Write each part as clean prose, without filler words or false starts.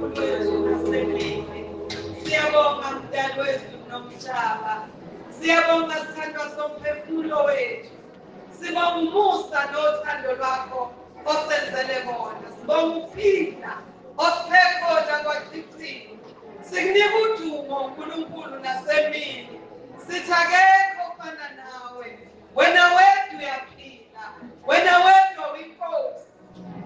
Nkulunkulu wethu nasemini. Siyabonga Mdali wezulu nomhlaba. Siyabonga sithandwa somphefumulo wethu. Sibonga umusa nothando lwakho osenzele kona. Sibonga ukuphila osiphe khona kwaChichini. Sikunika udumo Nkulunkulu nasemini. Sithi akekho ofana nawe. Wena wedwa uyaphila. Wena wedwa uyinkosi.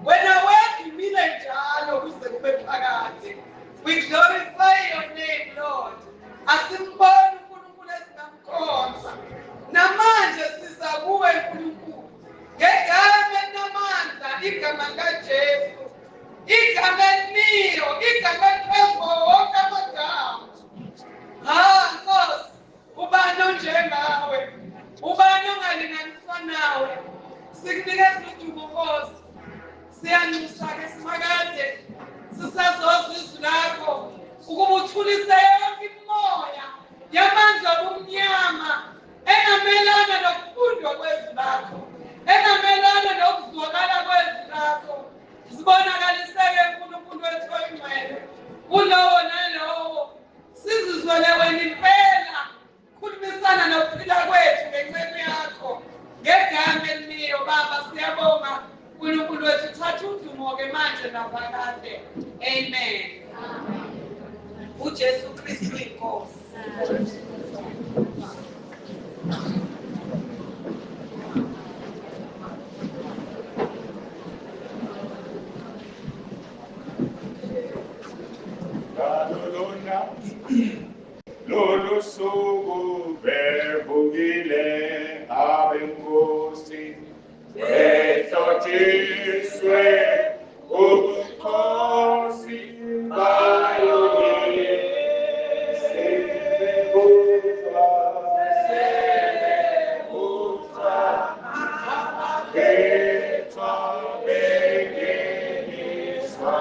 Wena wedwa umile njalo kuze kube phakade. We glorify your name, Lord. Asimboni uNkulunkulu esingamkhonza. Namanje siza kuwe Nkulunkulu. Ngegama elinamandla, igama likaJesu. Igama elimiyo, igama eliphezu kwawo wonke amagama. Ha, Nkosi, ubani onjengawe? Ubani ongalinganiswa nawe? Sikunikeza udumo Nkosi. Siyanxusa-ke simakade, sisazozwa izwi lakho ukuba uthulise yonke imimoya yamandla obumnyama engamelana nokufundwa kwezwi lakho, engamelana nokuzwakala kwezwi lakho. Zibonakaliseke uNkulunkulu wethu oyingcwele kulowo nalowo, sizizwele wena impela. Khulumisana nokuphila kwethu ngenceku yakho ngegama elimiyo Baba. Siyabonga uNkulunkulu wethu, thatha udumo-ke manje naphakade. Amen. UJesu Kristu inkosi. Ngalolona lolu suku bevukile abenkosi behlotshiswe ubukhosi bayo sebebuthwa sebebuthwa abakhethwa bengeniswa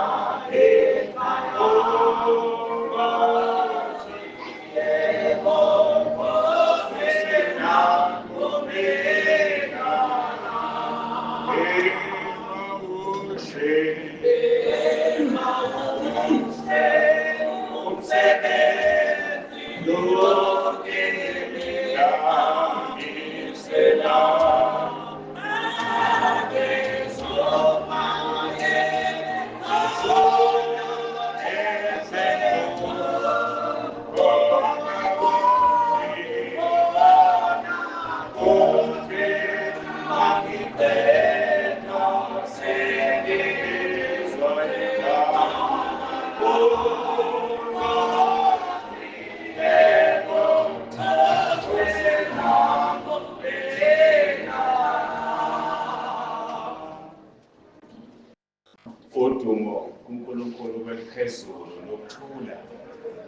Udumo kuNkulunkulu kweliphezulu nokuthula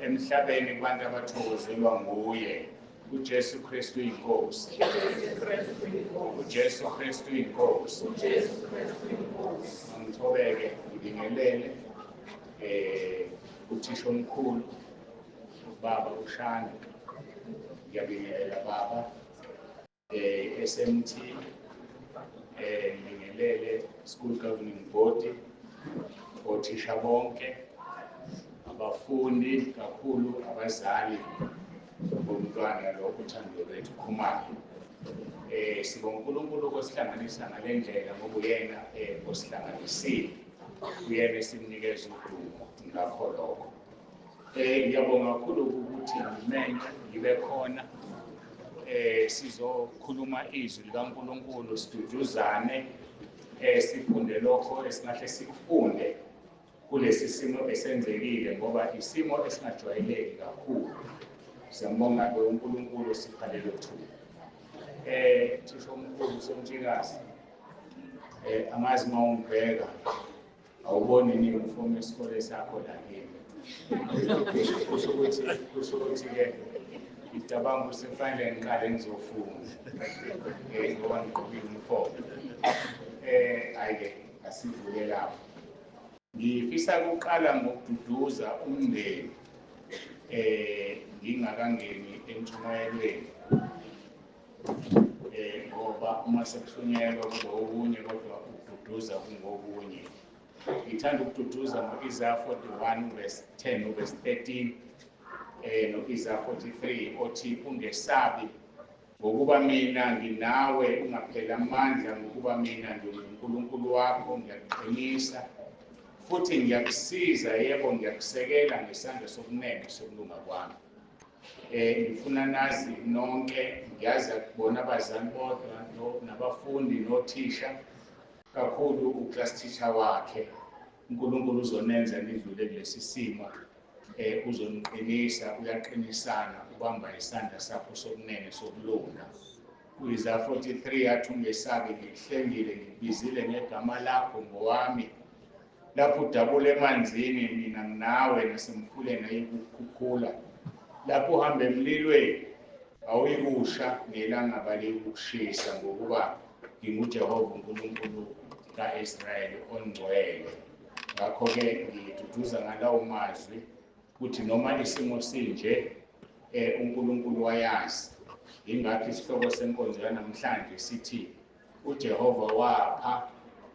emhlabeni kubantu abathokozelwa nguye. uJesu Kristu inkosi. uJesu Kristu inkosi. Angithobeke ngibingelele uthisha omkhulu ubaba uShana. Ngiyabingelela baba SMT, ngibingelele School Governing Body, othisha bonke, abafundi kakhulu, abazali bomntwana lo uthando lwethu Khumalo. Sibonga uNkulunkulu osihlanganisa ngale ndlela ngoba uyena osihlanganisile, uyena esimnikeza udumo ngakho lokho. Ngiyabonga kakhulu ukuthi ngimenywe ngibe khona. Sizokhuluma izwi likaNkulunkulu, siduduzane, sifunde lokho esingahle sikufunde kulesi simo esenzekile, ngoba isimo esingajwayeleki kakhulu. Siyambonga-ke uNkulunkulu osipha lelo thuba. Thisha omkhulu Somtshikazi, angazi uma ungibheka awuboni yini uniform yesikole sakho la kimi. Kusho ukuthi-ke ngicabanga ukuthi kufanele ngiqale ngizofunda ngoba ngigqoke uniform. Hhayi-ke asivuke lapho. Ngifisa ukuqala ngokududuza umndeni ngingakangeni entshumayelweni, ngoba uma sekushunyelwa kuba okunye kodwa ukududuza kungokunye. Ngithanda ukududuza ngo-Isaiah 41 verse 10 verse 13 no-Isaiah 43 othi ungesabi ngokuba mina nginawe, ungapheli amandla ngokuba mina nginguNkulunkulu wakho, ngiyakuqinisa futhi ngiyakusiza, yebo ngiyakusekela ngesandla sokunene sokulunga kwami. Ngifuna nazi nonke, ngiyazi akubona abazali bodwa nabafundi nothisha, kakhulu uclass teacher wakhe. uNkulunkulu uzonenza nidlule kulesi simo, uzoniqinisa, uyaqinisana, ubamba isandla sakho sokunene sokulunga. U-Isaiah 43 athi ungesabi, ngikuhlengile, ngikubizile ngegama lakho, ngowami. Lapho udabula emanzini, mina nginawe, nasemfuleni ayikukhukhula. Lapho uhamba emlilweni, awuyikusha, nelanga aliyikukushisa, ngokuba nginguJehova uNkulunkulu ka-Israyeli ongcwele. Ngakho-ke ngiduduza ngalawo mazwi ukuthi noma isimo sinje, uNkulunkulu wayazi. Ingakho isihloko senkonzo yanamhlanje sithi uJehova wapha,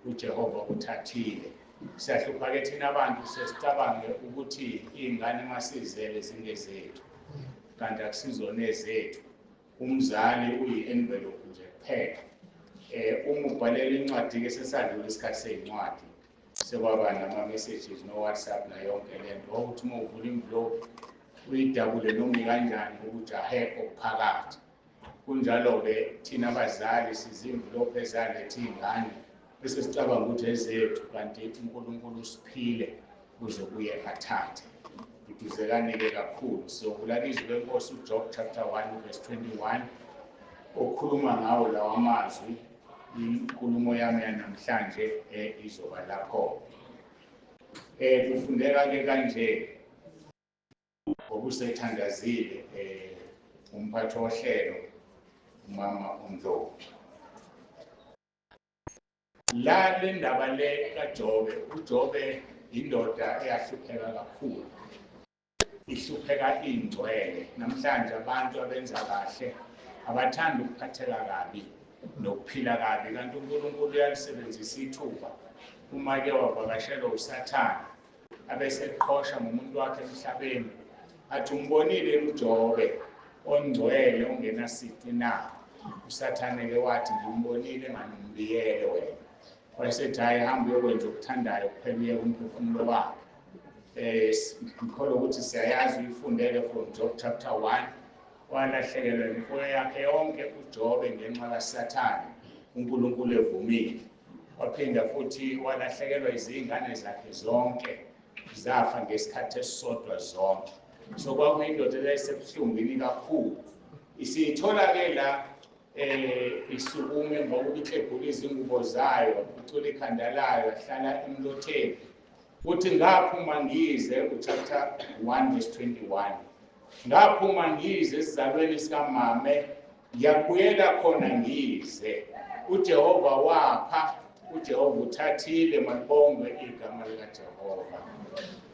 uJehova uthathile. Siyahlupha-ke thina abantu, sesicabange ukuthi iy'ngane masizele zingezethu, kanti akusizona ezethu. Umzali uyi-envelope nje kuphela. Uma ubhalela incwadi-ke sesadlula isikhathi sey'ncwadi, sekwaba nama-messages no-WhatsApp nayo yonke le nto. Wawuthi uma uvula envelope uyidabule noma ikanjani ukujahe okuphakathi. Kunjalo-ke thina abazali sizi-envelope ezaletha iy'ngane, bese sicabanga ukuthi ezethu, kanti uNkulunkulu usiphile kuze kuye athathe. Duduzekani-ke kakhulu. Siyovula izwi lenkosi uJob chapter 1 verse 21 okhuluma ngawo lawa mazwi. Inkulumo yami yanamhlanje izoba lapho. Kufundeka-ke kanje ngokusethandazile umphathi wohlelo umama uNdlovu. La le ndaba le kaJobe, uJobe indoda eyahlupheka kakhulu, ihlupheka ingcwele. Namhlanje abantu abenza kahle abathanda ukuphatheka kabi nokuphila kabi, kanti uNkulunkulu uyalisebenzisa ithuba uma ke wavakashelwa uSathane abeseqhosha ngomuntu wakhe emhlabeni, athi umbonile uJobe ongcwele ongenasici na? uSathane-ke wathi ngimbonile nganumbiyele wena. Wayesethi hhayi, hamba uyokwenza okuthandayo kuphela uyeke umphefumulo wakhe. Ngikholwa ukuthi siyayazi, uyifundele from Job chapter 1. Walahlekelwa imfuyo yakhe yonke uJobe ngenxa kaSathane, uNkulunkulu evumile. Waphinda futhi walahlekelwa izingane zakhe zonke, zafa ngesikhathi esisodwa zonke. So kwakuyindoda eyayisebuhlungwini kakhulu. Isiyithola-ke la isukume emva kokuba iklebhula izingubo zayo, ucula ikhanda layo, yahlala emlotheni. Uthi ngaphuma ngize, uchapter 1 verse 21. Ngaphuma ngize esizalweni sikamame, ngiyabuyela khona ngize. uJehova wapha, uJehova uthathile, malibongwe igama likaJehova.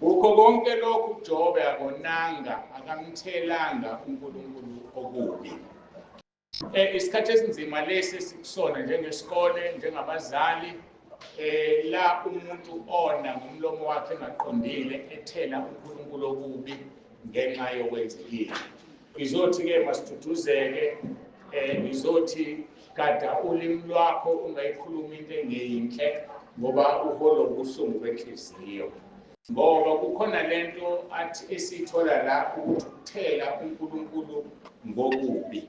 Kukho konke lokhu uJobe akonanga, akamthelanga uNkulunkulu okubi. Isikhathi esinzima lesi esikusona njengesikole, njengabazali, la umuntu ona ngomlomo wakhe engaqondile ethela uNkulunkulu okubi ngenxa yokwenzekile. Ngizothi-ke masiduduzeke, ngizothi gada ulimi lwakho ungayikhulumi into engeyinhle ngoba uhola ubuhlungu benhliziyo. Ngoba kukhona lento athi esiyithola la ukuthi ukuthela uNkulunkulu ngokubi.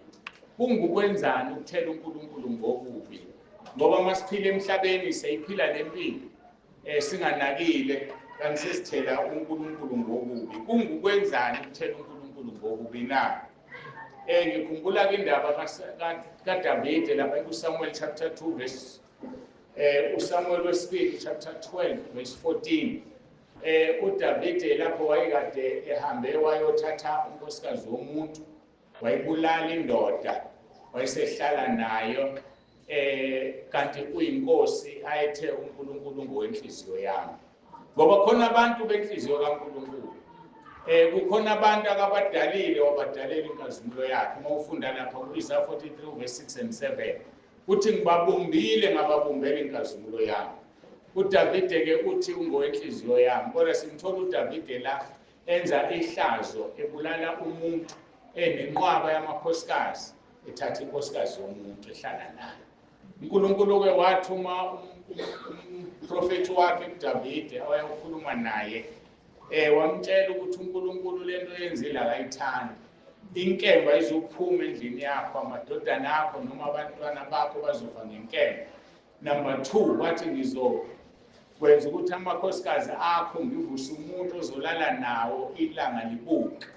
Kungukwenzani ukuthela uNkulunkulu ngokubi? Ngoba masiphila emhlabeni siyayiphila lempilo singanakile kanti sesithela uNkulunkulu ngokubi. Kungukwenzani ukuthela uNkulunkulu ngokubi na? Ngikhumbula ke indaba kaDavide lapha kuSamuel chapter 2 verse uSamuel wesibili chapter 12 verse 14. uDavide lapho wayekade ehambe wayothatha unkosikazi womuntu, wayibulala indoda, wayesehlala nayo, kanti uyinkosi ayethe uNkulunkulu ngowenhliziyo yami. Ngoba khona abantu benhliziyo kaNkulunkulu, kukhona abantu akabadalile wabadalela inkazimulo yakhe. Uma ufunda lapha ku-Isaiah 43 verse 6 and 7, uthi ngibabumbile ngababumbela inkazimulo yami. uDavide-ke uthi ungowenhliziyo yami, kodwa simthola uDavide la enza ihlazo, ebulala umuntu, enenqwaba yamakhosikazi, ethatha inkosikazi yomuntu ehlala naye. uNkulunkulu-ke wathuma umprofethi wakhe kuDavide owayekhuluma naye, wamtshela ukuthi uNkulunkulu lento yenzile akayithandi. Inkemba izophuma endlini yakho, amadodana akho noma abantwana bakho bazofa ngenkemba. Number 2, wathi ngizokwenza ukuthi amakhosikazi akho ngivuse umuntu ozolala nawo ilanga libuke.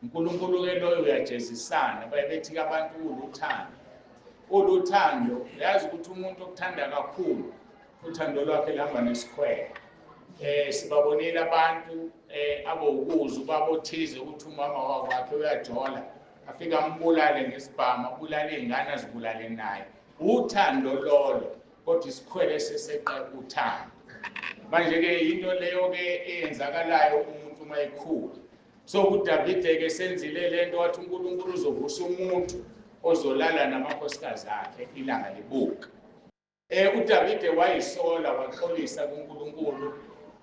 uNkulunkulu-ke loyo uyajezisana, baye bethi-ke abantu uluthando. Uluthando, uyazi ukuthi umuntu okuthanda kakhulu, uthando lwakhe lihamba nesikhwele. Sibabonile abantu abowukuza ubaba othize ukuthi umama wakwakhe uyajola, afike ambulale ngesibhamu, abulale iy'ngane azibulale naye. Uthando lolo, kodwa isikhwele seseqe uthando. Manje-ke into leyo-ke eyenzakalayo umuntu uma ekhula. So uDavide-ke senzile lento, wathi uNkulunkulu uzovusa umuntu ozolala namakhosikazi akhe ilanga libuka. uDavide wayisola, waxolisa kuNkulunkulu,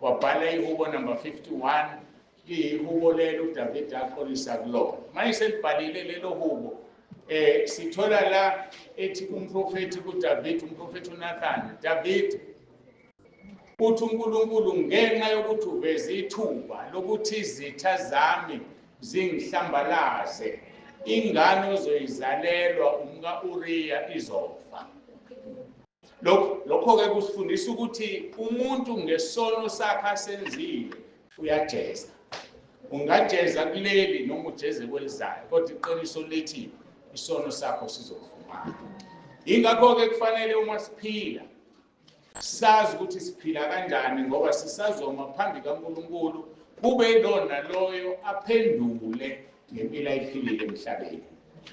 wabhala ihubo number 51, ihubo lelo uDavide axolisa kulona. Manje selibhalile lelo hubo, sithola la ethi umprofethi kuDavide, umprofethi uNathan, David, uthi uNkulunkulu ngenxa yokuthi uveze ithuba lokuthi izitha zami zingihlambalaze, ingane ozoyizalelwa umka-Uriya izofa. Lokho-ke kusifundisa ukuthi umuntu ngesono sakhe asenzile uyajeza. Ungajeza kuleli noma ujeze kwelizayo, kodwa iqiniso lithi isono sakho sizofumana. Yingakho-ke kufanele uma siphila sazi ukuthi siphila kanjani, ngoba sisazoma phambi kaNkulunkulu, kube yilona loyo aphendule ngempilo ayiphilile emhlabeni.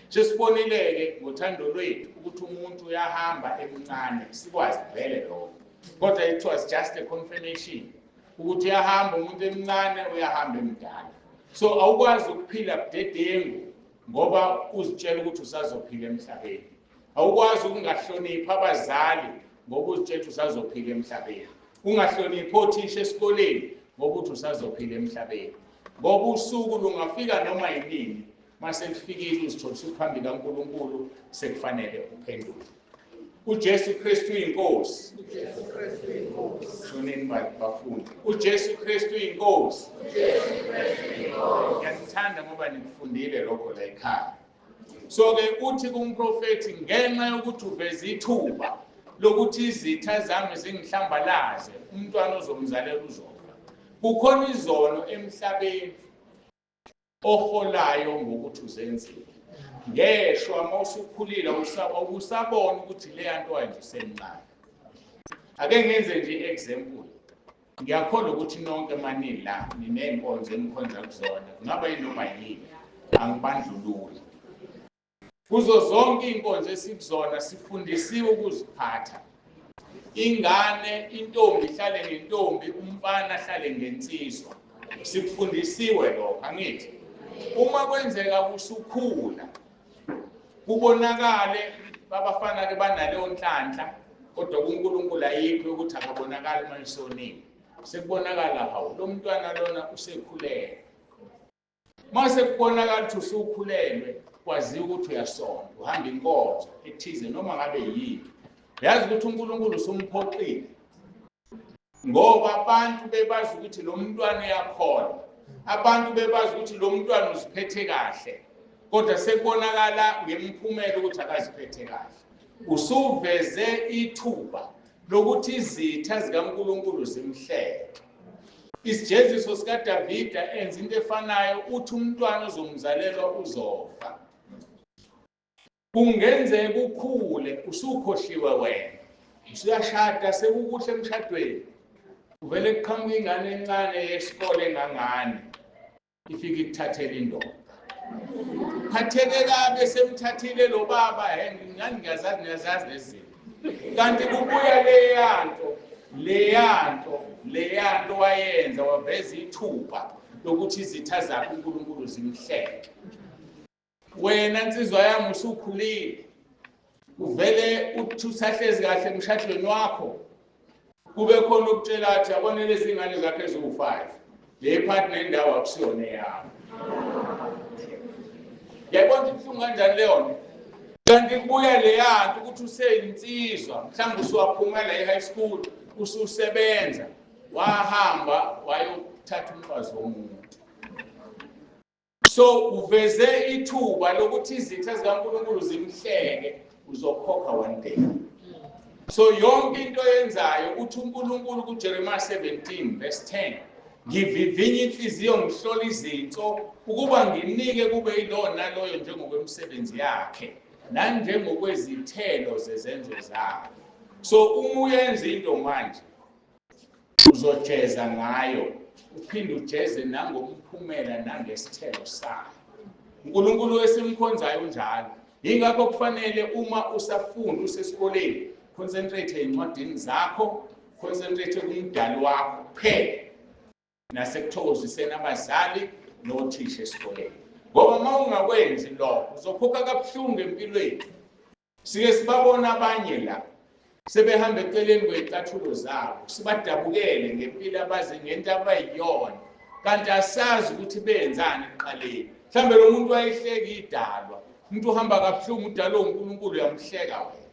Sesibonile-ke ngothando lwethu ukuthi umuntu uyahamba emncane, sikwazi vele lokho, kodwa it was just a confirmation ukuthi uyahamba umuntu emncane, uyahamba emdala. So awukwazi ukuphila budedengu ngoba uzitshela ukuthi usazophila emhlabeni. Awukwazi ukungahloniphi abazali ngoba uzitshela ukuthi usazophila emhlabeni. Ungahloniphi othisha esikoleni ngoba uthi usazophila emhlabeni. Ngoba usuku lungafika noma yinini, mase lifikile uzithola usuphambi kaNkulunkulu, sekufanele uphendule. uJesu Kristu uyinkosi. uJesu Kristu uyinkosi. Shoneni bafundi. uJesu Kristu uyinkosi. uJesu Kristu uyinkosi. Ngiyakuthanda ngoba nikufundile lokho la ekhaya. So ke uthi kumprofethi, ngenxa yokuthi uveze ithuba lokuthi izitha zami zingihlambalaze, umntwana ozomzalela uzofa. Kukhona izono emhlabeni oholayo ngokuthi uzenzile. Ngeshwa uma usukhulile usabona ukuthi leya nto wayenza usemncane. Ake ngenze nje i-example. Ngiyakholwa ukuthi nonke manila niney'nkonzo enikhonza kuzona, kungaba yinoma yini, angibandlululi. Kuzo zonke iy'nkonzo esikuzona sifundisiwe ukuziphatha. Ingane, intombi ihlale ngentombi, umfana ahlale ngensizwa. Sikufundisiwe lokho, angithi? Uma kwenzeka usukhula, kubonakale abafana ke banaleyo nhlanhla, kodwa kuNkulunkulu ayikho ukuthi akabonakali uma esonile. Sekubonakala hawu lo mntwana lona usekhulelwe. Mase kubonakala ukuthi usukhulelwe, kwaziwa ukuthi uyasonta, uhamba inkonzo ethize noma ngabe yini. Uyazi ukuthi uNkulunkulu usumphoxile, ngoba abantu bebazi ukuthi lo mntwana uyakholwa, abantu bebazi ukuthi lo mntwana uziphethe kahle, kodwa sekubonakala ngemphumela ukuthi akaziphethe kahle. Usuveze ithuba lokuthi izitha zikaNkulunkulu zimhleke. Isijeziso sikaDavida enza into efanayo, uthi umntwana ozomzalelwa uzofa. Kungenzeka ukhule usukhohliwe wena, usuyashada, sekukuhle emshadweni, uvele kuqhamuka ingane encane yesikole engangane, ifike ikuthathele indoda. Phatheke kabi semthathile lo baba, ngani ngiyazazi, ngiyazazi lezi zinto. Kanti kubuya leyanto wayenza, waveza ithuba lokuthi izitha zakhe uNkulunkulu zimhleke. Wena nsizwa yami usukhulile, uvele uthi usahlezi kahle emshadweni wakho, Kube khona ukutshela athi yabona lezi ngane zakhe eziwu-5, le part nendawo akusiyona eyami. Yayibona ibuhlungu kanjani leyo nto? Kanti kubuya leya nto ukuthi useyinsizwa, mhlawumbe usuwaphumela e-high school, ususebenza, wahamba wayothatha umfazi womuntu. So uveze ithuba lokuthi izitha zikaNkulunkulu zimhleke, uzokhokha one day. So yonke into oyenzayo uthi uNkulunkulu kuJeremiah 17 verse 10, ngivivinya inhliziyo ngihlola izinso ukuba nginike kube yilona naloyo njengokwemisebenzi yakhe nanjengokwezithelo zezenzo zakhe. So uma uyenza into manje uzojeza ngayo, uphinde ujeze nangomphumela nangesithelo sayo. uNkulunkulu esimkhonzayo unjalo. Yingakho kufanele uma usafunda usesikoleni, concentrate ezincwadini zakho, concentrate kumdali wakho kuphela, nasekuthokoziseni abazali nothisha esikoleni. Ngoba uma ungakwenzi lokho uzokhokha kabuhlungu empilweni. Sike sibabona abanye la sebehamba eceleni kwey'cathulo zabo, sibadabukele ngempilo abazi ngento abayiyona, kanti asazi ukuthi benzani ekuqaleni. Mhlawumbe lo muntu wayehleka idalwa, umuntu uhamba kabuhlungu udalwe uNkulunkulu, uyamhleka wena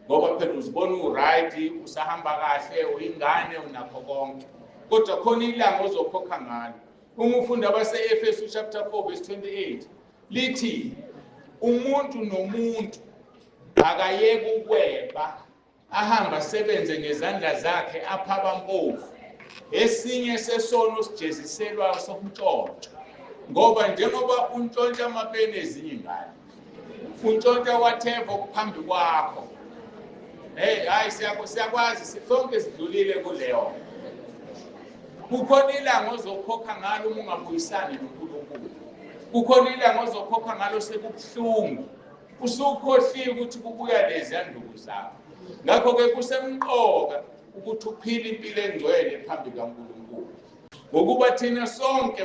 ngoba phela uzibona u-right, usahamba kahle, uyingane, unakho konke, kodwa khona ilanga ozokhokha ngalo. Uma ufunda abase-Efesu chapter 4 verse 28 lithi umuntu nomuntu akayeke ukweba, ahamba asebenze ngezandla zakhe apha abampofu. Esinye sesono sijeziselwa sokuntshontsha, ngoba njengoba untshontsha amapeni ezinye ingane, untshontsha whatever okuphambi kwakho. Hey, hayi, siyakwazi sonke sidlulile kuleyo. Kukhona ilanga ozokhokha ngalo uma ungabuyisani noNkulunkulu. Kukhona ilanga ozokhokha ngalo sekubuhlungu, usukhohliwe ukuthi kubuya lezi anduku zakho. Ngakho-ke kusemqoka ukuthi uphile impilo engcwele phambi kaNkulunkulu. Ngokuba thina sonke,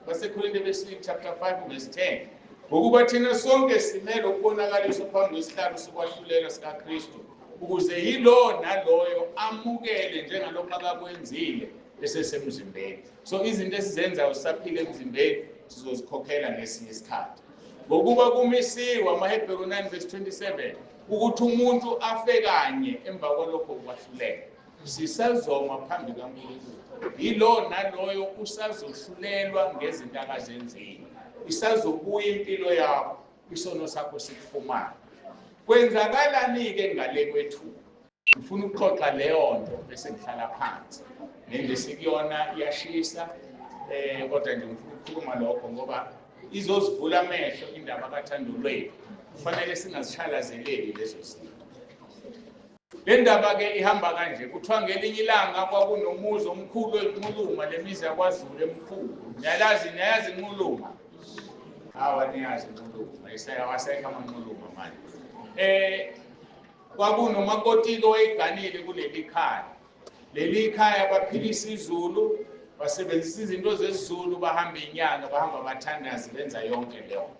baseKorinte besibili chapter 5 verse 10, ngokuba thina sonke simele ukubonakaliswa phambi kwesihlalo sokwahlulela sikaKristu, ukuze yilowo naloyo amukele njengalokhu akakwenzile esesemzimbeni. So izinto esizenzayo sisaphila emzimbeni sizozikhokhela ngesinye isikhathi. Ngokuba kumisiwe amaHebheru 9 verse 27 ukuthi umuntu afe kanye, emva kwalokho ukwahlulela. Sisazoma phambi kaNkulunkulu, yilowo naloyo usazohlulelwa ngezinto akazenzile. Isazobuya impilo yakho, isono sakho sikufumana. Kwenzakalani-ke ngale kwethu? Ngifuna ukuxoxa leyo nto bese ngihlala phansi. Nendlu sikuyona iyashisa, kodwa nje ngifuna ukukhuluma lokho ngoba izozivula amehlo indaba kaThandolwethu. Kufanele singazishalazeleli lezo zinto. Le ndaba-ke ihamba kanje, kuthiwa ngelinye ilanga kwakunomuzi omkhulu eNxuluma, le mizi yakwaZulu emkhulu. Niyalazi, niyayazi iNxuluma? Hawa, niyazi iNxuluma, awasekho amaNxuluma manje. Kwakunomakoti-ke owayeganile kuleli khaya. Leli khaya baphilisa isiZulu, basebenzisa izinto zesiZulu, bahamba inyanga, bahamba bathandaze, benza yonke leyo nto.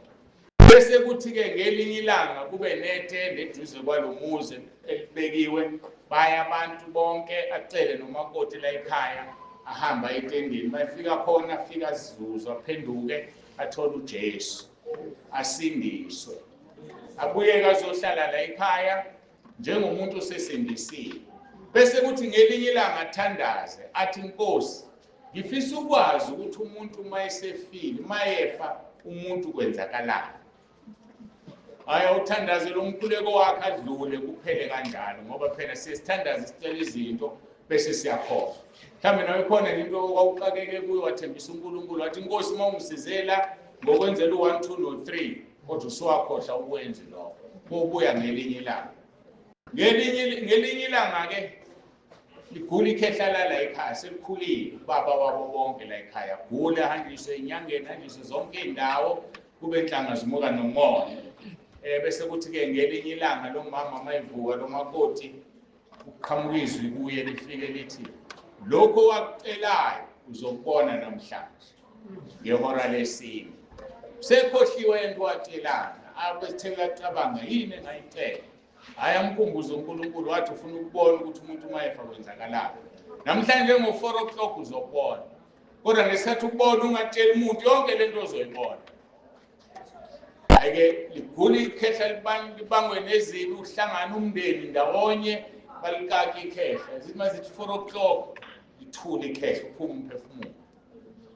Bese kuthi-ke ngelinye ilanga kube netende eduze kwalo muzi elibekiwe, baya abantu bonke, acele nomakoti la ekhaya, ahamba etendeni. Mayefika khona, afika azizuze, aphenduke, athole uJesu, asindiswe. Abuyeke azohlala la ekhaya njengomuntu osesindisiwe. Bese kuthi ngelinye ilanga athandaze, athi Nkosi, ngifisa ukwazi ukuthi umuntu uma esefile, uma efa, umuntu kwenzakalani. Hhayi, uthandaze lo mkhuleko wakhe adlule kuphele kanjalo, ngoba phela siyesithandaze sicela izinto bese siyakhohlwa. Mhlawumbe nawe khona into owawuxakeke kuyo, wathembisa uNkulunkulu wathi Nkosi uma ungisizela ngokwenzela u-1 2 no-3, kodwa usuwakhohlwa ukwenze lokho, kobuya ngelinye ilanga. Ngelinye ilanga-ke ligula ikhehla lala ekhaya, selikhulile ubaba wabo bonke la ekhaya, gula ahanjiswe enyangeni, ahanjiswe zonke iy'ndawo, kube nhlanga zimuka nomoya. Bese kuthi-ke ngelinye ilanga lo mama mayivuka lo makoti, kuqhamuka izwi kuye lifike lithi lokho owakucelayo uzokubona namhlanje ngehora lesine. Sekhohliwe into wacelana, abethe uyacabanga yini engayicela. Hhayi amkhumbuze uNkulunkulu wathi ufuna ukubona ukuthi umuntu uma efa kwenzakalani. Namhlanje ngo-4 o'clock uzobona. Kodwa ngesikhathi ukubona ungatsheli umuntu yonke lento ozoyibona. Hhayi-ke ligula ikhehla libangwe nezibi, uhlangane umndeni ndawonye balikake ikhehla. Zithi mazithi 4 o'clock lithule ikhehla uphume umphefumulo.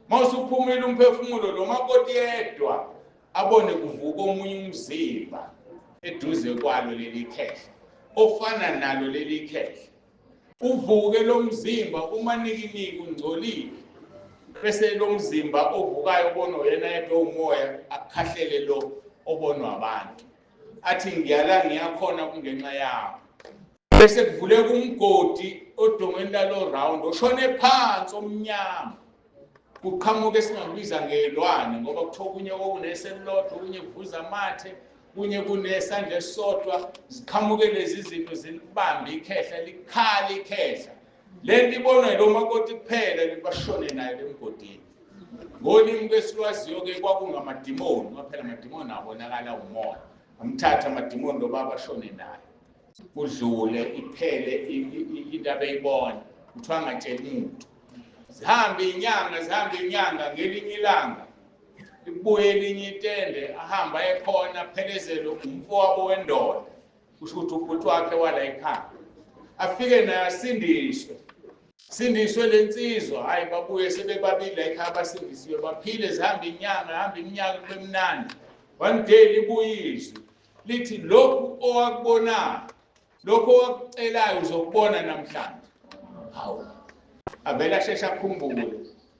Uma usuphumile umphefumulo lo makoti yedwa abone kuvuka omunye umzimba eduze kwalo leli khehla ofana nalo leli khehla. Uvuke lo mzimba umanikiniki ungcolile, bese lo mzimba ovukayo ubona yena yedwa umoya akukhahlele lo obonwa abantu, athi ngiyala ngiyakhona kungenxa yakho. Bese kuvuleka umgodi odongeni lalo round oshone phansi omnyama, kuqhamuka esingakubiza ngelwane ngoba kuthiwa okunye okuneselilodwa, okunye kuvuza amathe, kunye kunesandla esisodwa. Ziqhamuke lezi zinto zilibambe ikhehla, likhala ikhehla. Le nto ibonwa yilo makoti kuphela, libashone nayo lemgodini. Ngolimi kwesilwaziyo-ke kwakungamadimoni, ngoba phela amadimoni abonakala umoya. Amthatha amadimoni lo baba ashone naye, kudlule iphele into abeyibona, kuthiwa angatsheli muntu. Zihambe inyanga, zihambe inyanga, ngelinye ilanga libuye elinye itende, ahamba ekhona aphelezelwe umfowabo wendoda, kusho ukuthi ubhuti wakhe wala ekhaya, afike naye asindiswe, sindiswe le nsizwa. Hhayi babuye sebebabili la ekhaya basindisiwe, baphile, zihambe inyanga, hambe iminyaka kube mnandi. One day libuye izwi lithi lokhu owakubonayo, lokhu owakucelayo uzokubona namhlanje. Hawu, avele asheshe akhumbule,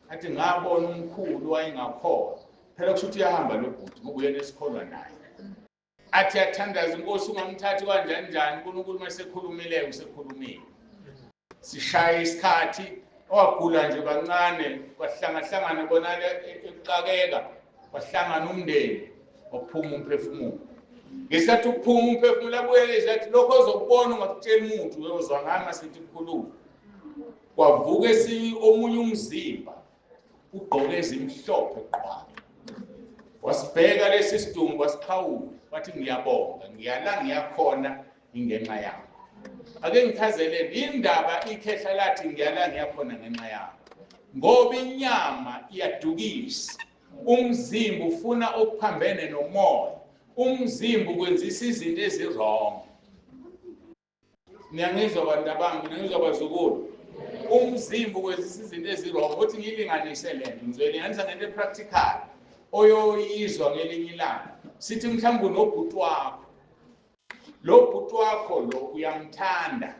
athi ngabona umkhulu wayengakhona. Phela kusho ukuthi uyahamba lo bhuti ngoba uyena esikholwa naye. Athi athandaza inkosi ungamthathi kanjani njani, uNkulunkulu uma esekhulumile usekhulumile. Sishaye isikhathi owagula nje kancane, kwahlangahlangana bonale ekuxakeka, kwahlangana umndeni, waphuma umphefumulo. Ngesikhathi ukuphuma umphefumulo abuyele nje athi lokho ozokubona ungakutsheli muntu, uyozwa ngami masithi kukhuluma. Kwavuka esinye omunye umzimba ugqoke ezimhlophe qwa, wasibheka lesi sidumbu wasiqhawula, wathi ngiyabonga, ngiyala ngiyakhona ingenxa yakho. Ake ngichazeleni indaba ikhehla lathi ngiyala ngiyakhona ngenxa yakho, ngoba inyama iyadukisa, umzimba ufuna okuphambene nomoya, umzimba ukwenzisa izinto ezi-wrong. Niyangizwa bantu abami, niyangizwa bazukulu? Umzimba ukwenzisa izinto ezi-wrong. Uthi ngiyilinganise le nto, ngizoyilinganisa ngento e-practical oyoyizwa ngelinye ilanga. Sithi mhlawumbe unobhuti wakho, lo bhuti wakho lo uyamthanda,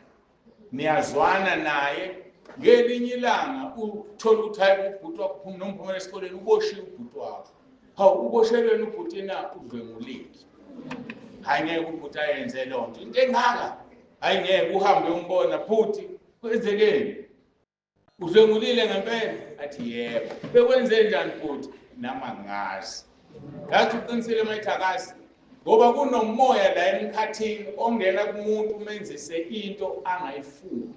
niyazwana naye. Ngelinye ilanga uthola ukuthi hayi ubhuti wakho uphuma nomphumela esikoleni, uboshiwe ubhuti wakho. Hawu, uboshelweni ubhuti na? Udlwengulile. Hayi ngeke ubhuti ayenze loo nto, into engaka. Hayi ngeke uhambe umbona bhuti, kwenzekeni? Udlwengulile ngempela? Athi yebo. Bekwenze njani bhuti? Nami angazi. Yathi uqinisile uma ethi akazi, ngoba kunomoya la emkhathini ongena kumuntu umenzise into angayifuni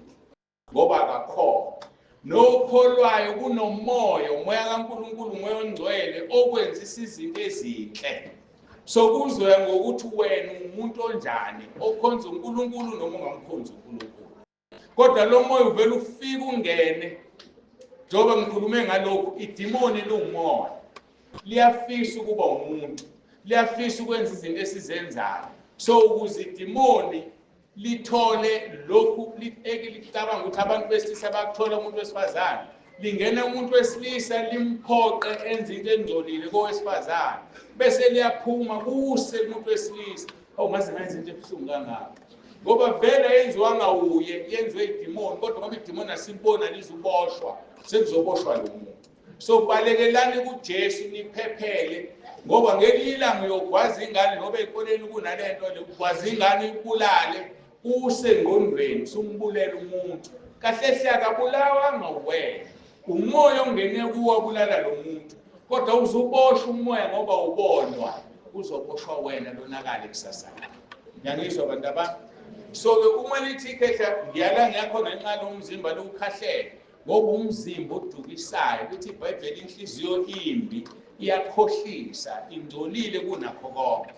ngoba akakholwa. Nokholwayo kunomoya, umoya kaNkulunkulu, umoya ongcwele okwenzisa izinto ezinhle. So kuzoya ngokuthi wena umuntu onjani, okhonza uNkulunkulu noma ungamkhonzi uNkulunkulu. Kodwa lo moya uvela ufike ungene. Njengoba ngikhulume ngalokhu, idimoni liwumoya, liyafisa ukuba umuntu, liyafisa ukwenza izinto esizenzayo. So ukuze idimoni lithole lokhu licabanga ukuthi abantu besilisa bakuthola umuntu wesifazane, lingena umuntu wesilisa limphoqe enze into engcolile kowesifazane, bese liyaphuma kuse kumuntu wesilisa. Awu, ngaze ngayenza into ebuhlungu kangaka, ngoba vele yenziwanga wuye, yenziwe idimoni. Kodwa ngoba idimoni asiliboni, alizuboshwa, sekuzoboshwa lo muntu. So balekelani kuJesu niphephele, ngoba ngelinye ilanga uyogwaza ingane, ngoba ezikoleni kunalento le, ugwaza ingane ibulale, usengqondweni usumbulela umuntu. Kahle hle akabulawanga wena, umoya ongene kuwo abulala lo muntu. Kodwa uzuboshwa umoya ngoba ubonwa, uzoboshwa wena lonakale kusasa. Ngiyangizwa bantu abami? So-ke uma lithi ikhehla ngiyala ngiyakhona ngenxa lomzimba liwukhahlele, ngoba umzimba odukisayo, lithi iBhayibheli inhliziyo imbi iyakhohlisa, ingcolile kunakho konke.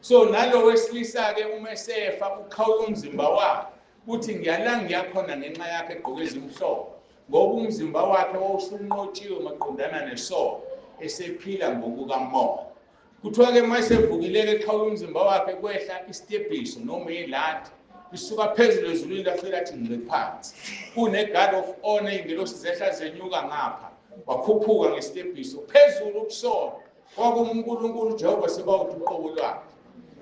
So nalo wesilisa-ke uma esefa uqhawula umzimba wakhe, uthi ngiyala ngiyakhona ngenxa yakhe egqoke ezimhlophe, ngoba umzimba wakhe wawusunqotshiwe maqondana nesono, esephila ngokukamoya. Kuthiwa-ke uma esevukile-ke eqhawula umzimba wakhe, kwehla isitebhiso noma iladi lisuka phezulu ezulwini lafika lathi ngqi phansi. Kune-guard of honor, iy'ngelosi zehla zenyuka ngapha, wakhuphuka ngesitebhiso phezulu kusona kwakuwuNkulunkulu uJehova Sebawoti uqobo lwakhe.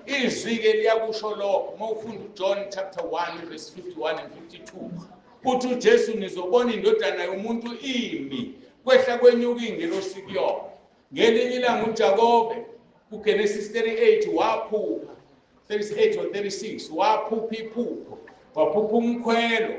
Izwi-ke liyakusho lokho uma ufunda uJohn chapter 1 verse 51 and 52, uthi uJesu nizobona indodana yomuntu imi kwehla kwenyuka ingelosi kuyona. Ngelinye ilanga uJakobe kuGenesis 38 waphupha, 38 or 36, waphupha iphupho, waphupha umkhwelo.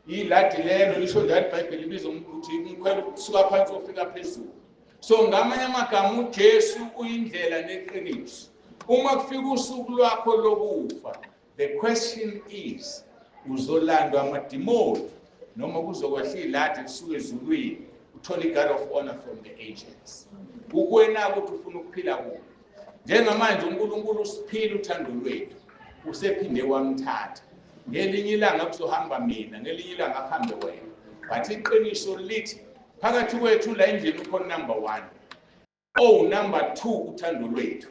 Iladi lelo lisho njalo iBhayibheli, libiza ukuthi umkhwelo kusuka phansi ofika phezulu. So ngamanye amagama uJesu uyindlela neqiniso. Uma kufika usuku lwakho lokufa, the question is, uzolandwa amadimoni noma kuzokwehla iladi lisuke ezulwini uthole i-guard of honor from the angels? Kukuwena ukuthi ufuna ukuphila kuphi. Njengamanje uNkulunkulu usiphile uthando lwethu, usephinde wamthatha. Ngelinye ilanga kuzohamba mina, ngelinye ilanga kuhambe wena, but iqiniso lithi phakathi kwethu la endlini ukhona number 1, oh number 2, uthando lwethu.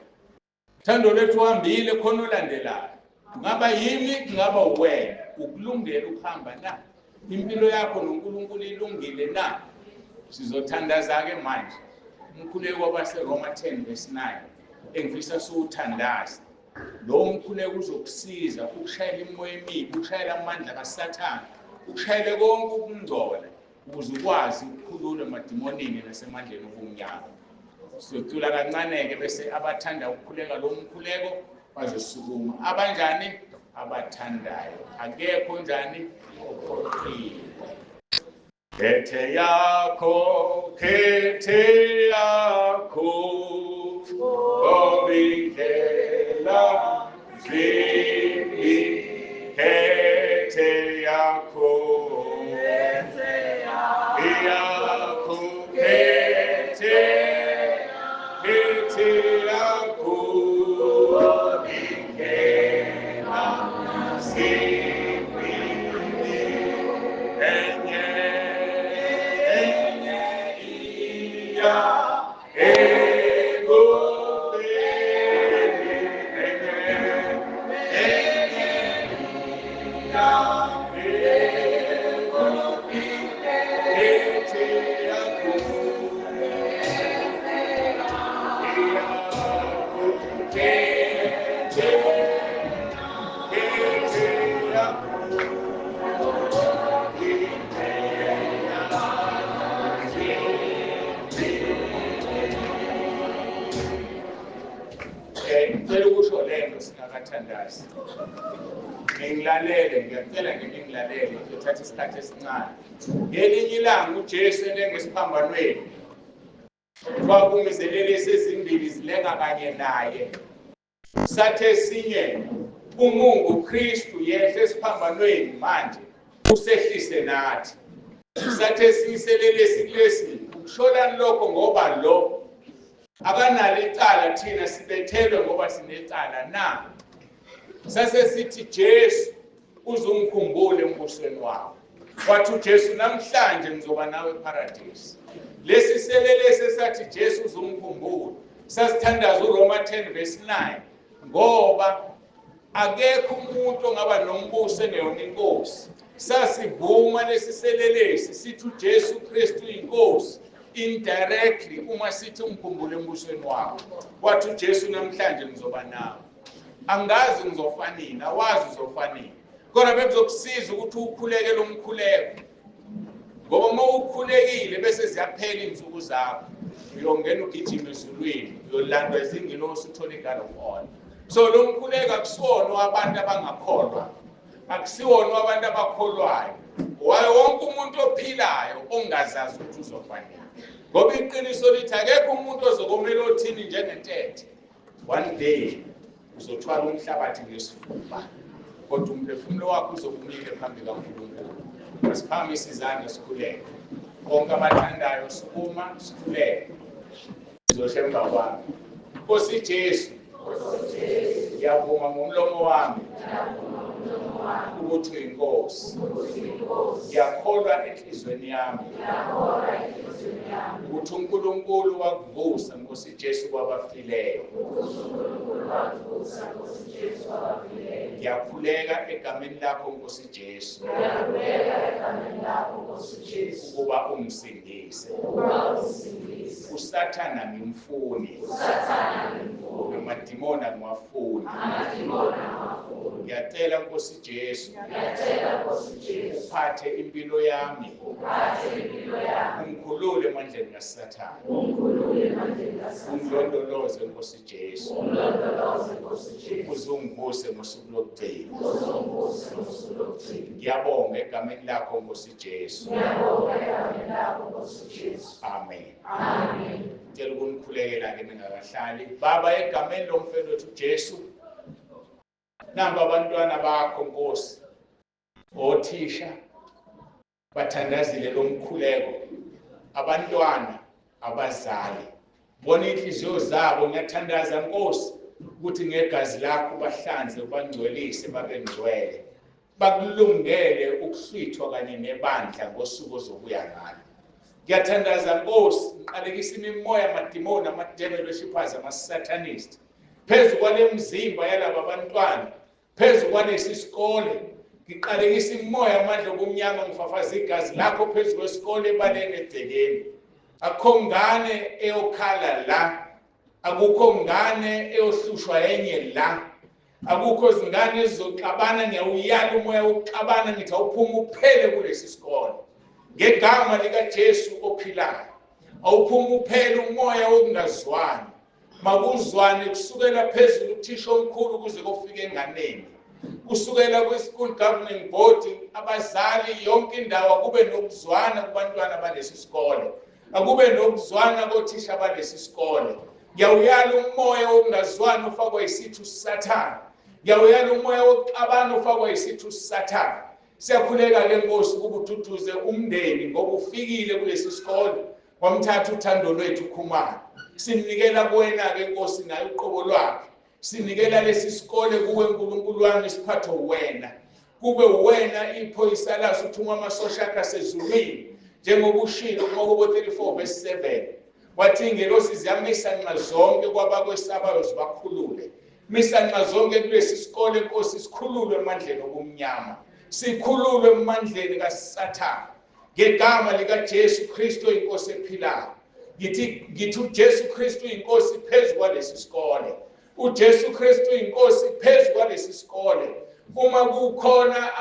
Uthando lwethu uhambile, khona olandelayo. Kungaba yimi, kungaba wena. Ukulungela ukuhamba na? Impilo yakho noNkulunkulu ilungile na? Sizothandaza-ke manje umkhuleko wabaseRoma 10 verse 9 engifisa siwuthandaze. Lowo mkhuleko uzokusiza ukushayela imimoya emibi, ukushayela amandla kaSathane, ukushayele konke ukungcola, ukuze ukwazi ukukhululwa emadimonini nasemandleni obumnyama. Sizocula kancane-ke bese abathanda ukukhuleka lo mkhuleko bazosukuma. Abanjani? Abathandayo. Akekho njani ophoqiwe. Khethe yakho, khethe yakho, ngoba indlela zimbi. Khethe yakho, yakho, khethe, khethe yakho, indlela zimbi. Enye, enye iya ekufeni, enye, enye iya ekufeni. Khethe yakho, yakho, khethe, khethe yakho, indlela zimbi. Ngicela ukusho lento singakathandazi. Ningilalele, ngiyacela nje ningilalele, ngizothatha isikhathi esincane. Ngelinye ilanga uJesu elengesiphambanweni, kwakumizelelesi ezimbili zilenga kanye naye. Sathe esinye, umungu Kristu yehle esiphambanweni manje usehlise nathi. Sathe esinye iselelesi kulesi, ukusholani lokho ngoba lo akanalo icala, thina sibethelwe ngoba sinecala na? Sase sithi Jesu uzungikhumbule embusweni wakho. Wathi uJesu namhlanje ngizoba nawe eParadise. Lesi selelesi esathi Jesu uzungikhumbula sasithandaza uRoma 10 verse 9, ngoba akekho umuntu ongaba nombuso engeyona inkosi. Sasivuma lesi selelesi sithi uJesu Kristu uyinkosi indirectly uma sithi ungikhumbule embusweni wakho. Wathi uJesu namhlanje ngizoba nawe. Angazi ngizofa nini, awazi uzofa nini, kodwa bekuzokusiza ukuthi ukhuleke lo mkhuleko, ngoba uma ukhulekile bese ziyaphela iy'nsuku zakho, uyongena ugijima ezulwini, uyolandwa izingilosi uthole i-guard of honor. So lo mkhuleko akusiwona wabantu abangakholwa, akusiwona wabantu abakholwayo, wayo wonke umuntu ophilayo ongazazi ukuthi uzofa nini, ngoba iqiniso lithi akekho umuntu ozokomela othini njengentethe. One day uzothwala umhlabathi ngesifuba, kodwa umphefumulo wakho uzokumile phambi kaNkulunkulu. Asiphakamise izandla sikhuleke. Bonke abathandayo sukuma sikhuleke. Sizosho emva kwami. Nkosi Jesu, Ngiyavuma ngomlomo wami ukuthi uyiNkosi. Ngiyakholwa enhliziyweni yami ukuthi uNkulunkulu wakuvusa Nkosi Jesu kwabafileyo. Ngiyakhuleka egameni lakho Nkosi Jesu ukuba ungisindise. uSathana ngimfuni, amadimoni angiwafuni. Ngiyacela Nkosi Jesu uphathe impilo yami, ungikhulule emandleni kaSathane, ungilondoloze Nkosi Jesu, uzungivuse ngosuku lokugcina. Ngiyabonga egameni lakho Nkosi Jesu. Amen. Ngicela ukunikhulekela ke ningakahlali. Baba, egameni lomfelo wethu Jesu, namba abantwana bakho Nkosi, othisha bathandazile lomkhuleko, abantwana, abazali, bona inhliziyo zabo. Ngiyathandaza Nkosi ukuthi ngegazi lakho bahlanze, ubangcwelise, babe ngcwele, bakulungele ukuhlwithwa kanye nebandla ngosuku ozobuya ngalo. Ngiyathandaza Nkosi, ngiqalekisa imimoya, amadimoni, ama-devil worshippers, ama-satanist phezu kwale mzimba yalaba bantwana, phezu kwalesi sikole. Ngiqalekisa imimoya, amandla obumnyama, ngifafaza igazi lakho phezu kwesikole ebaleni egcekeni. Akukho ngane eyokhala la, akukho ngane eyohlushwa enye la, akukho zingane ezizoxabana. Ngiyawuyala umoya wokuxabana, ngithi awuphume uphele kulesi sikole ngegama likaJesu ophilayo. Awuphume uphele umoya wokungazwani, makuzwane kusukela phezulu kuthisha omkhulu kuze kofika enganeni, kusukela kwi-school governing board, abazali, yonke indawo akube nokuzwana kubantwana balesi sikole, akube nokuzwana kothisha balesi sikole. Ngiyawuyala umoya wokungazwani ufakwa yisitha uSathane, ngiyawuyala umoya wokuxabana ufakwa yisitha uSathane. Siyakhuleka ke Nkosi ukuba ududuze umndeni ngoba ufikile kulesi sikole, wamthatha uthando lwethu Khumalo. Sinikela kuwena ke Nkosi naye uqobo lwakhe, sinikela lesi sikole kuwe Nkulunkulu wami, siphathe wena, kube wena iphoyisa laso, uthuma amasosha akhe asezulwini njengoba ushilo kuMakubo 34 verse 7, wathi ingelosi ziyamisa nxa zonke kwabakwesabayo zibakhulule. Misa nxa zonke kulesi sikole Nkosi, sikhululwe emandleni obumnyama, sikhululwe emandleni kaSathane ngegama likaJesu Kristu inkosi ephilayo. Ngithi uJesu Kristu inkosi phezu kwalesi sikole, uJesu Kristu inkosi phezu kwalesi sikole. Uma kukhona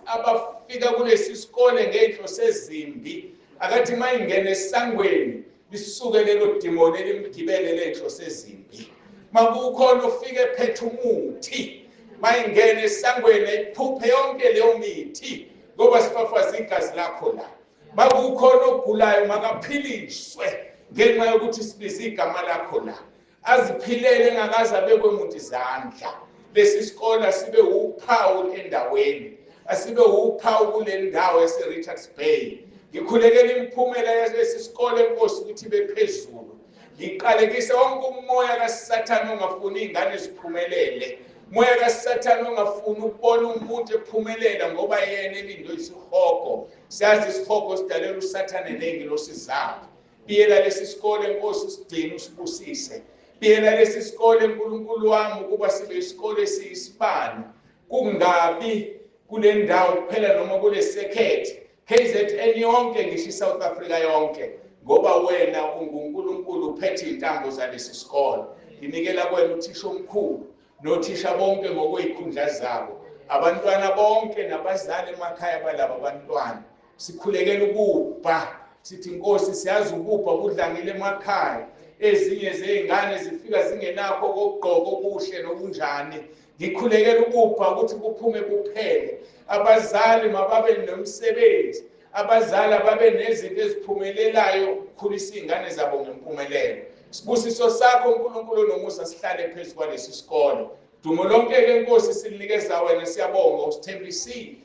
abafika kulesi sikole ngey'nhloso ezimbi, akathi mayingene esangweni lisuke lelo dimoni elimgibele ley'nhloso ezimbi. Makukhona ofike ephethe umuthi, mayingene esangweni ayiphuphe yonke leyo mithi, ngoba sifafaza igazi lakho la. Makukhona ogulayo makaphiliswe ngenxa yokuthi sibize igama lakho la, aziphilele engakaze abekwe muntu izandla. Lesi sikole sibe uphawu endaweni, asibe uphawu kule ndawo yase-Richards Bay. Ngikhulekela imiphumela yalesi sikole Nkosi ukuthi ibe phezulu. Ngiqalekise wonke umoya kaSathane ongafuni iy'ngane ziphumelele, moya kaSathane ongafuni ukubona umuntu ephumelela ngoba yena elindwe isihogo. Siyazi isihogo sidalela uSathane ney'ngilosi zakhe. Biyela lesi sikole Nkosi, usigcine, usibusise. Biyela lesi sikole Nkulunkulu wami ukuba sibe isikole esiyisibani, kungabi kule ndawo kuphela noma kule sekhethi, KZN yonke, ngisho iSouth Africa yonke, ngoba wena unguNkulunkulu uphethe iy'ntambo zalesi sikole. Nginikela kuwena uthisha omkhulu nothisha bonke ngokwey'khundla zabo, abantwana bonke nabazali emakhaya balaba bantwana. Sikhulekela ukubha, sithi Nkosi siyazi ukubha kudlangile emakhaya, ezinye zey'ngane zifika zingenakho okokugqoka okuhle nokunjani. Ngikhulekela ukupha ukuthi kuphume kuphele. Abazali mababe nomsebenzi, abazali ababe nezinto eziphumelelayo ukukhulisa iy'ngane zabo ngempumelelo. Sibusiso sakho uNkulunkulu nomusa sihlale phezu kwalesi sikole. Dumo lonke-ke Nkosi silinikeza wena, siyabonga usithembisile.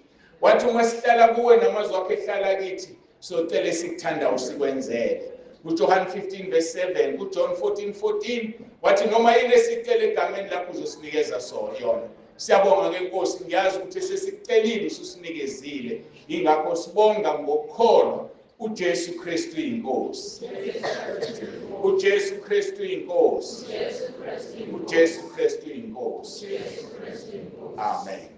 Wathi uma sihlala kuwe namazwi akho ehlala kithi, socela esikuthanda usikwenzele. kuJohn 15 verse 7, kuJohn 14:14 wathi noma yini esicela egameni lakho uzosinikeza yona. Siyabonga ke Nkosi, ngiyazi ukuthi sesicelile ususinikezile, ingakho sibonga ngokukholwa uJesu Kristu inkosi. uJesu Kristu inkosi. uJesu Kristu inkosi. Amen.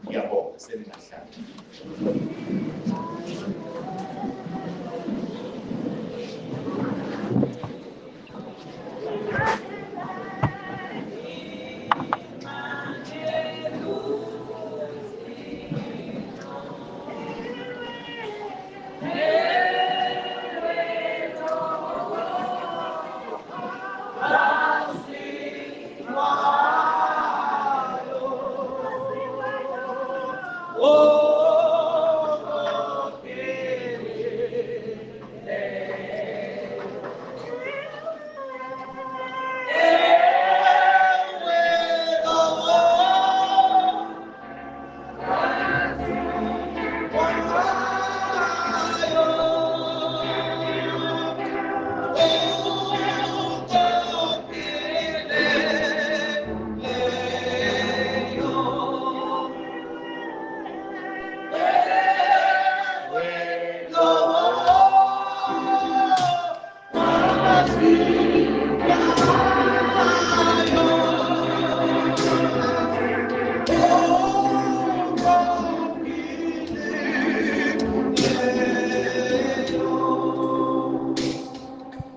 Ngiyabonga, seningahlala. Amen.